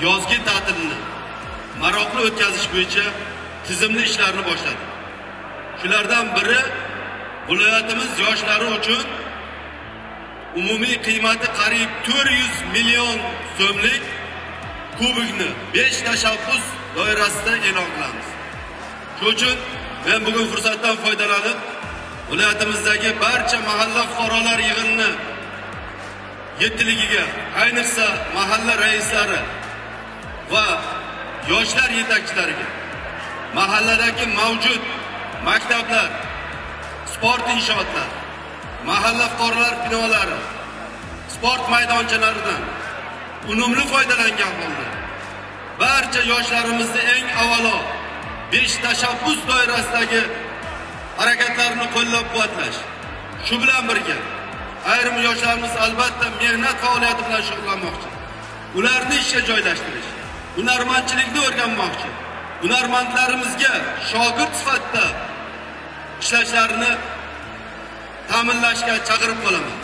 yozgi ta'tilni maroqli o'tkazish bo'yicha tizimli ishlarni boshladik. Shulardan biri viloyatimiz yoshlari uchun umumiy qiymati qariyb 400 million so'mlik kubokni 5 tashabbus doirasida e'lon qilamiz. Shuning uchun men bugun fursatdan foydalanib viloyatimizdagi barcha mahalla fuqarolar yig'inini yettiligiga, ayniqsa mahalla raislari va yoshlar yetakchilariga mahalladagi mavjud maktablar, sport inshootlar, mahalla fuqarolar binolari, sport maydonchalaridan unumli foydalangan holda barcha yoshlarimizni eng avvalo 5 tashabbus doirasidagi harakatlarni qo'llab-quvvatlash. Shu bilan birga ayrim yoshlarimiz albatta mehnat faoliyati bilan shug'ullanmoqchi. Ularni ishga joylashtirish, hunarmandchilikni o'rganmoqchi. Hunarmandlarimizga shogird sifatida ishlashlarini ta'minlashga chaqirib qolaman.